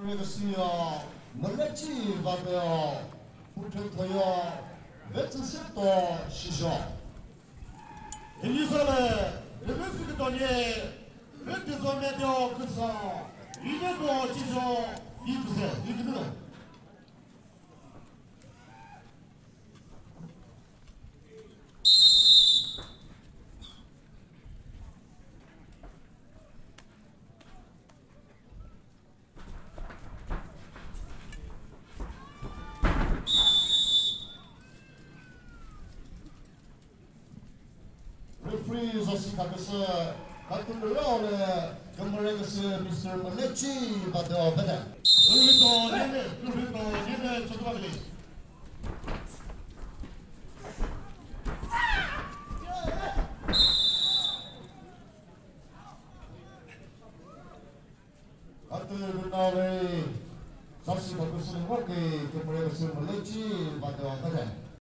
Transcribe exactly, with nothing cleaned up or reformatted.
Kümüre küsüyo, mülüchi vadeo, puthe thoyo, vetsüsüto shisho. Hinisale, vetsüsüto nye, vetsüsüto medio küsa, ine ko shisho, itse, ikinu. Referee zasi kaküsü, katülü raone, kümüre küsü Mister Malechi vadeo vede. Kürüto nyene, kürüto nyene, chotubakli. Katü Runaway, zasi kaküsü ngoke, kümüre küsü Malechi vadeo vede.